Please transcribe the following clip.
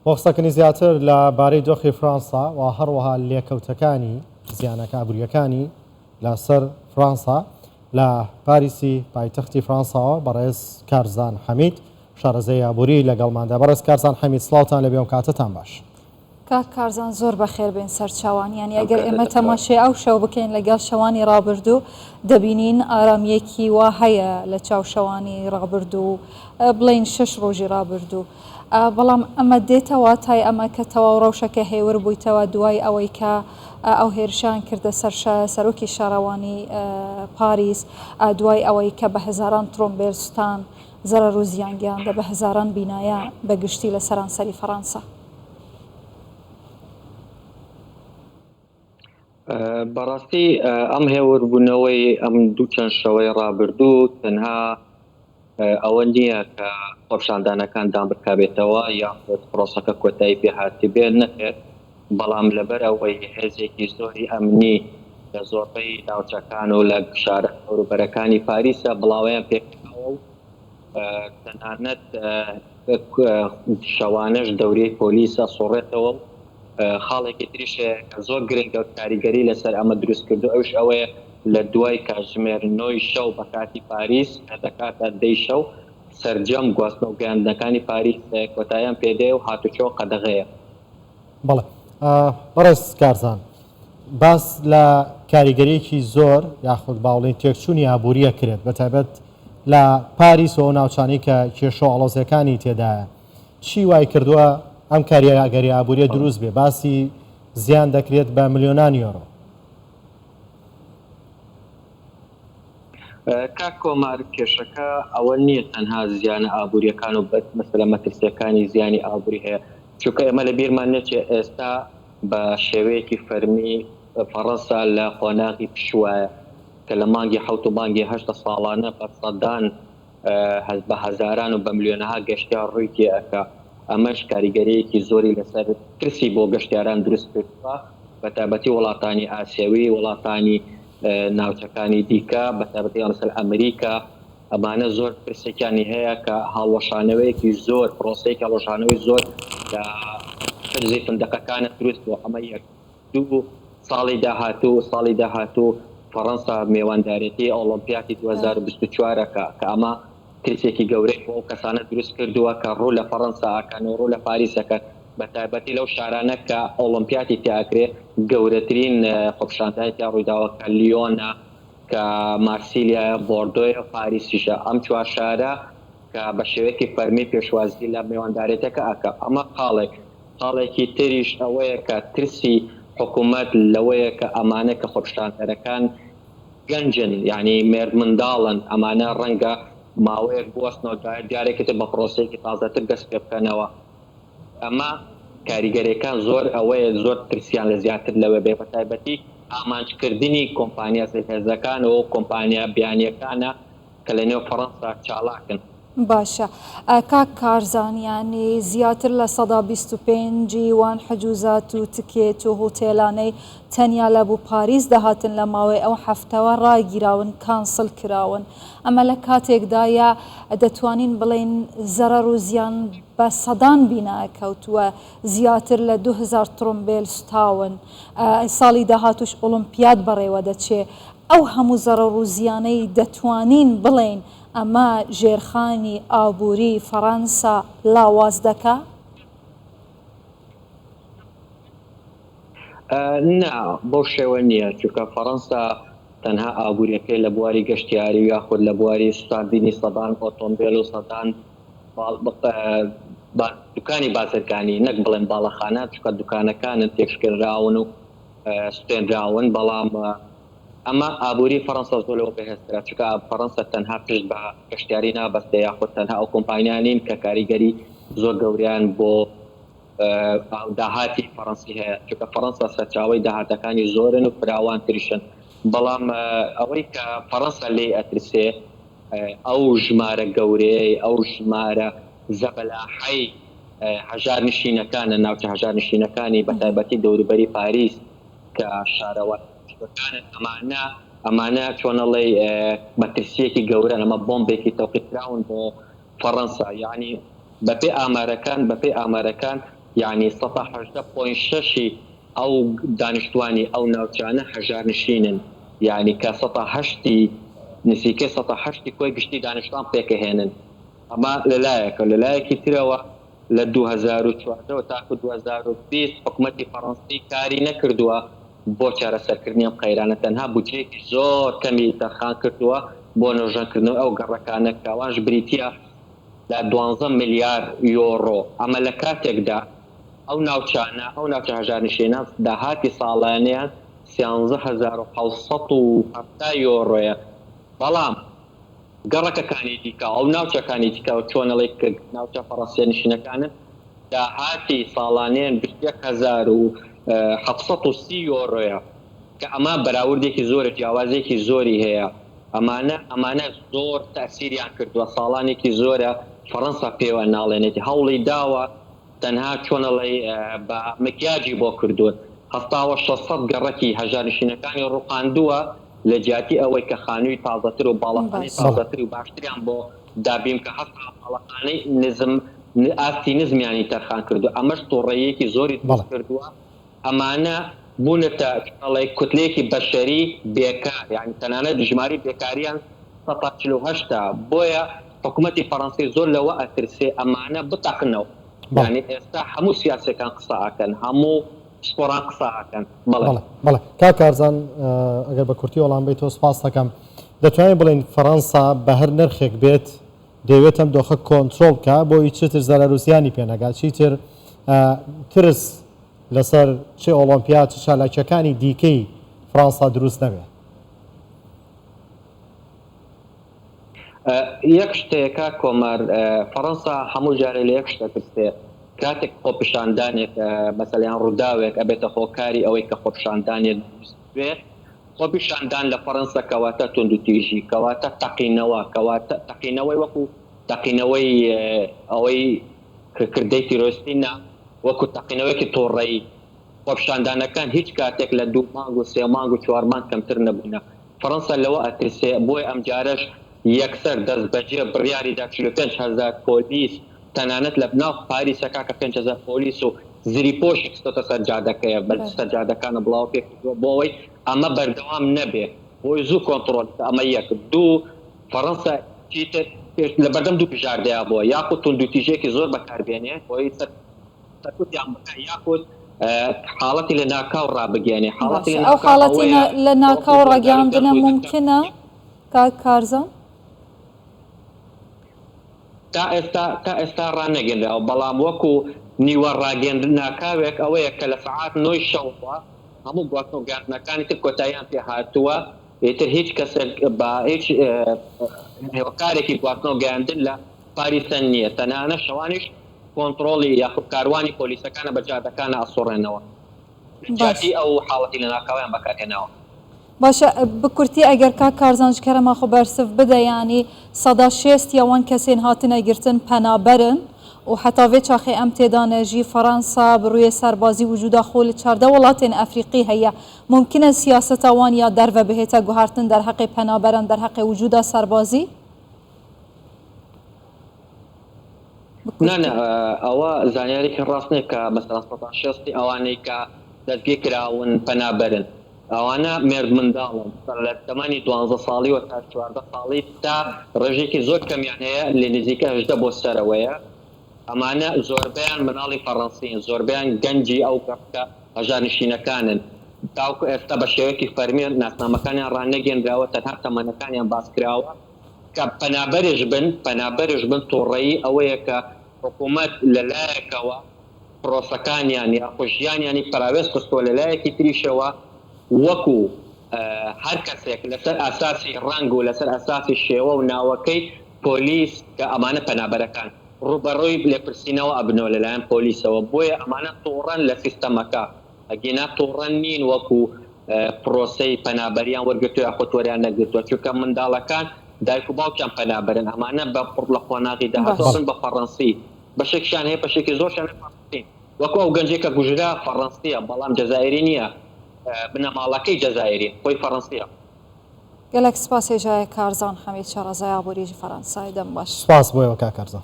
بۆ قسەکردنی زیاتر لە بارەی دۆخی فرانسا و هەروەها لێکەوتەکانی زیانەکە ئابوورییەکانی لەسەر فرانسا لە پاریسی پایتەختی فرانساوە بەڕێز کارزان حەمید شارەزای ئابووری لەگەڵماندا. بەڕێز کارزان حەمید سڵاوتان لێبێ و کاتتان باش. کاک کارزان زۆر بەخێر بێن سەرچاوان یانی ئەم ئەگەر کاتەتان ئێمە باش. تەماشای ئەو شەو بکەین لەگەڵ شەوانی ڕابردوو دەبینین ئارامیەکی وا هەیە لە چاو شەوانی ڕابردوو بڵێین شەش ڕۆژی ڕابردوو بەڵام ئەمە دێتە واتای ئەمە کە تەواو ڕەوشەکە هێور بوویتەوە دوای ئەوەی کە ئەو هێرشان کردە سەر سەرۆکی شارەوانی پاریس دوای ئەوەی کە بە هەزاران ترۆمبێل سوتان زەرەر و زیان گەیاندە بە هەزاران بینایە بە گشتی لە سەرانسەری فەڕەنسا. بەڕاستی ئەم هێوربوونەوەی ئەم دوو چەند شەوەی ڕابردوو تەنها ئەوە نییە کە خۆپیشاندانەکان دامرکابێتەوە یاخود پرۆسەکە کۆتایی پێ هاتبێ، نەخێر، بەڵام لەبەر ئەوەی هێزێکی زۆری ئەمنی لە زۆربەی ناوچەکان و لە شارە دەوروبەرەکانی پاریسە بڵاوەیان پێکراوە و تەنانەت شەوانەش دەوریەی پۆلیس ئەسوڕێتەوە و خاڵێکی تریش هەیە کە زۆر گرنگە و کاریگەری لەسەر ئەمە دروست کردو ئەوش ئەوەیە لە دوای کاتژمێر نۆی شەو بە کاتی پاریس کە دەکاتە دەی شەو سەرجەم گواستنەوە گەیاندنەکانی پاریس کۆتاییان پێدێ و هاتوچۆ قەدەغەیە. بەڵێ بەڕێز کارزان باس لە کاریگەریەکی زۆر یاخود باوڵین تێکچوونی ئابووریە کرێت بە تایبەت لە پاریس و ئەو ناوچانەی کە کێشە و ئاڵۆزیەکانی تێدایە چی وای کردووە ئەم کاریگەری ئابووریە دروست بێ باسی زیان دەکرێت بە ملیۆنان یۆرۆ؟ کاک کۆمار کێشەکە ئەوە نییە تەنها زیانە ئابووریەکان و مەسەلە مەترسیەکانی زیانی ئابووری هەیە چونکە ئێمە لە بیرمان نەچێ ئێستا بە شێوەیەکی فەرمی فەڕەنسا لە قۆناغی پشووایە کە لە مانگی حەوت و مانگی هەشتە ساڵانە بە سەدان بە هەزاران و بە ملیۆنەها گەشتیار ڕووی تێ ئەکا ئەمەش کاریگەرییەکی زۆری لەسەر ترسی بۆ گەشتیاران دروست کردووە بە تایبەتی وڵاتانی ئاسیاوی وڵاتانی ناوچەکانی دیکە بە تایبەتی مەسەل ئەمریکا ئەمانە زۆر پرسێکیانی هەیە کە هەڵوەشانەوەیەکی زۆر پرۆسەیەکی هەڵوەشانەوەی زۆر لە پرزی فندەقەکانە دروست بووە ئەمە یەک دوو ساڵی داهاتوو ساڵی داهاتوو فەڕەنسا مێواندارێتی ئۆڵۆمپیاتی 2024 ئەکا کە ئەمە ترسێکی گەورەی بۆ ئەو کەسانە دروست کردووە کە ڕوو لە فەڕەنسا ئەکەن و ڕوو لە پاریس ئەکەن بە تایبەتی لەو شارانە کە ئۆڵۆمپیاتی تیا ئەکرێ گەورەترین خۆپیشاندانی تیا ڕوویداوە کە لیۆنە کە مارسیلیایە، بۆردۆیە و پاریسیشە. ئەم چوار شارە کە بە شێوەیەکی فەرمی پێشوازی لە مێواندارێتەکە ئەکا. ئەمە خاڵێک. خاڵێکی تریش ئەوەیە کە ترسی حکوومەت لەوەیە کە ئەمانە کە خۆپیشاندەرەکان گەنجن یانی مێردمنداڵن ئەمانە ڕەنگە ماوەیەک بوەستنەوە دوایە جارێکی تر بە پرۆسەیەکی تازەتر دەست پێ بکەنەوە. ئەمە کاریگەریەکان زۆر ئەوەیە زۆر ترسیان لە زیاتر لەوە بێ بەتایبەتی ئامانجکردنی کۆمپانیا زلهێزەکان و کۆمپانیا بیانیەکانە کە لە نێو فەڕەنسا چالاکن. باشە کاک کارزان یانی زیاتر لە 25% ی وان حجوزات و تکێت و هوتێلانەی تەنیا لە بو پاریس دەهاتن لە ماوەی ئەو هەفتەوە ڕاگیراون کانسڵ کراون ئەمە لە کاتێکدایە دەتوانین بڵێین زەرەر و زیان بە سەدان بینا کەوتووە، زیاتر لە 2000 تڕومبێل سوتاون، ساڵی داهاتووش ئۆڵۆمپیاد بەڕێوە دەچێ، ئەو هەموو زەڕەڕ و زیانەی دەتوانین بڵێین ئەمە ژێرخانی ئابووری فەڕەنسا لاواز دەکا؟ نا، بەو شێوە نییە، چونکە فەڕەنسا تەنها ئابوورییەکەی لە بواری گەشتیاری و یاخود لە بواری سوتاندنی سەدان ئۆتۆمبێل و سەدان دوکانی بازرگانی نەک بڵێم باڵەخانە چونکە دوکانەکانن تێکشکێنراون و سوتێنراون بەڵام ئەمە ئابووری فەڕەنسا زۆر لەوە بەهێزترە چونکە فەڕەنسا تەنها پشت بە گەشتیاری نابەستێ یاخود تەنها ئەو کۆمپانیا نین کە کاریگەری زۆر گەورەیان بۆ داهاتی فەڕەنسی هەیە چونکە فەڕەنسا سەرچاوەی داهاتەکانی زۆرن و فراوانتریشن بەڵام ئەوەی کە فەڕەنسا لێی ئەترسێ ئەو ژمارە گەورەیەی، ئەو ژمارە زەبەلاحەی هەژارنشینەکانە، ناوچە هەژارنشینەکانی بەتایبەتی دەوروبەری پاریس کە شارەوانی بچووکەکانن، ئەمانە ئەمانە چۆنەڵێی مەترسییەکی گەورەن، ئەمە بۆمبێکی تەوقیتکراون بۆ فەڕەنسا، یانی بەپێی ئامارەکان بەپێی ئامارەکان. یانی سەتا 18 point شەشی ئەو دانیشتوانی ئەو ناوچانە هەژارنشینن یانی کە سەتا هەشتی نزیکەی سەتا هەشتی کۆی گشتی دانیشتوان پێکەهێنن. ئەمە لە لایەکە، لە لایەکی ترەوە لە 2014 وە تاکو 2020 حکومەتی فەڕەنسی کاری نەکردووە بۆ چارەسەرکردنی ئەم قەیرانە، تەنها بودجەیەکی زۆر کەمی تەرخان کردووە بۆ نۆژەنکردنەوەی ئەو گەڕەکانە کە ئەوانش بریتییە لە دوانزە ملیار یۆرۆ، ئەمە لە کاتێکدا ئەو ناوچانە، ئەو ناوچە هەژارنشینە داهاتی ساڵانەیان 13770 یۆرۆیە، بەڵام گەڕەکەکانی دیکە و ناوچەکانی دیکە چۆن ئەڵێی کە ناوچە فەڕەنسیە نشینەکانن داهاتی ساڵانەیان 21730 یۆرۆیە کە ئەمە بەراوردێکی زۆرە جیاوازیەکی زۆری هەیە ئەمانە ئەمانە زۆر تەئسیریان کردووە ساڵانێکی زۆرە فەڕەنسا پێوە ناڵێنێتی هەوڵی داوە تەنها چۆن ئەڵێی بە مکیاجی بۆ کردوون هەستاوە 600 گەڕەکی هەژارنشینەکانی ڕوخاندووە لە جیاتی ئەوەی کە خانووی تازەتر و باڵەخانەی باشە. تازەتر و باشتریان بۆ دابین بکا هەستا باڵەخانەی نزم ئاستی نزمیانی تەرخان کردووە ئەمەش توڕەییەکی زۆری دروست بەڵێ. کردووە ئەمانە بوونەتە چۆن ئەڵێی کوتلەیەکی بەشەری بێکار یانی تەنانەت ژمارەی بێکاریان 48% ە بۆیە حکومەتی فەڕەنسی زۆر لەوە ئەترسێ ئەمانە بتەقنەوە بەڵێ. یانی ئێستا هەموو سیاسیەکان قسە ئەکەن هەموو پسپۆڕان قسە ئەکەن بەڵێ. بەڵێ بەڵێ کاک کارزان ئەگەر بە کورتی وەڵام بەیتەوە سپاست دەکەم. دەتوانین بڵێین فەڕەنسا بە هەر نرخێک بێت دەیەوێت ئەم دۆخە کۆنترۆڵ بکا بۆ ئەوی چیتر زەرەر و زیانی پێ نەگات، چیتر ترس لەسەر چ ئۆڵۆمپیا چ چالاکییەکانی دیکەی فڕانسا دروست نەبێ؟ یەک شت هەیە کاک کۆمار، فەڕەنسا هەموو جارێ لە یەک شت ئەترسێ، کاتێک خۆپیشاندانێک مەسەلەن یان ڕووداوێک ئەبێتە هۆکاری ئەوەی کە خۆپیشاندانێک دروست بێ، خۆپیشاندان لە فەڕەنسا کەواتە توندوتیژی، کەواتە تەقینەوە، کەواتە تەقینەوەی وەکو تەقینەوەی ئەوەی کە کردەی تیرۆریستی نا، وەکو تەقینەوەیەکی توڕەیی. خۆپیشاندانەکان هیچ کاتێک لە دوو مانگ و سێ مانگ و چوار مانگ کەمتر نەبوونە. فەڕەنسا لەوە ئەترسێ، بۆیە ئەمجارەش یەکسەر دەستبەجێ بڕیاری دا 45 هەزار پۆلیس تەنانەت لە ناو پاریسە کاکە 5000 پۆلیس و زریپۆشی خستۆتە سەر جادەکەیە بە سەر جادەکانە بڵاوە پێ کردووە بۆ ئەوەی ئەمە بەردەوام نەبێ بۆی زوو کۆنتڕۆڵ بکا ئەمە یەک دوو فەڕەنسا چیتر لە بەردەم دوو بژاردەیا بووە یاخود توندوتیژێکی زۆر بەکاربێنێ بۆی سەر سەرکوتیان بکا یاخود حاڵەتی لە ناکاو ڕابگەیەنێ حاڵەتی باشە لە ئەو ناکاو حاڵەتی ئەوەیە لە کە وەکو ناکاو 2005 ڕاگەیاندنە ڕوویدا کە مومکنە کاک کارزان؟ تا ئێستا تا ئێستا ڕانەگەنراوە، بەڵام وەکو نیوە ڕاگەیەندناکاوێک ئەوەیە کە لە سەعات نۆی شەوەوە هەموو گواستنەوە گەیاندنەکانی تر کۆتاییان پێ هاتووە، ئیتر هیچ کەسێک بە هیچ هۆکارێکی گواستنەوە گەیاندن لە پاریسە نییە، تەنانە شەوانیش کۆنتڕۆڵی یاخود کاروانی پۆلیسەکانە بە جادەکانا ئەسوڕێنەوە. لە باش. جیاتی ئەو حاڵەتی لەناکاویان بەکارهێناوە. باشە بە کورتی ئەگەر کاک کارزان ji kerema xwe bersiv bide yanî 60% ya wan kesên hatine girtin penaber in û heta vê çaxê em têda ne jî Feransa bi rûyê serbazî wicûda xwe li 14 welatên Efrîqî heye. Mumkin e siyaseta wan ya derve bihête guhertin derheqê penaberan derheqê wicûda serbazî؟ نا نا بە کورتی. ئەوە زانیارێکی ڕاست نییە کە مەسەلەن 60% ئەوانەی کە دەستگیر کراون پەنابەرن ئەوانە مێردمنداڵن لە تەمەنی 12 ساڵیوە تا 14 ساڵی تا ڕێژێکی زۆر کەمیان هەیە لە نزیکە 18 بۆ سەرەوەیە ئەمانە زۆربەیان مناڵی فەڕەنسین زۆربەیان گەنجی ئەو گەڕەکە هەژارنشینەکانن تاوکو ئێستا بە شێوەیەکی فەرمی ناسنامەکانیان ڕانەگەندراوە تەنها تەمەنەکانیان باس کراوە کە پەنابەرش بن پەنابەرش بن توڕەیی ئەوەیە کە حکوومەت لە لایەکەوە پرۆسەکانیان یاخود ژیانیانی پەراوێز خستووە لە لایەکی تریشەوە وەکو هەر کەسێک لەسەر ئاساسی ڕەنگ و لەسەر ئاساسی شێوە و ناوەکەی پۆلیس کە ئەمانە پەنابەرەکان ڕووبەڕووی لێپرسینەوە ئەبنەوە لەلایەن پۆلیسەوە بۆیە ئەمانە تووڕەن لە سیستەمەکە ئەگینا تووڕە نین وەکو پرۆسەی پەنابەریان وەرگرتووە یاخود وەریان نەگرتووە چونکە منداڵەکان دایک و باوکیان پەنابەرن ئەمانە بە پڕ لە قۆناغی داهاتوو باش. ئەبن بە فەڕەنسی بەشێکیان هەیە بەشێکی زۆرشیان هەیە فەڕەنسین وەکو ئەو گەنجەی کە کوژرا فەڕەنسییە بەڵام جەزائیری نییە بنەماڵەکەی جەزائیرین خۆی فەڕەنسییە. Gelek spas hêjayê Karzan Hemîd şarezaya aborî ji Feransayê. Dem baş. سپاس بۆ ئێوە کاک کارزان.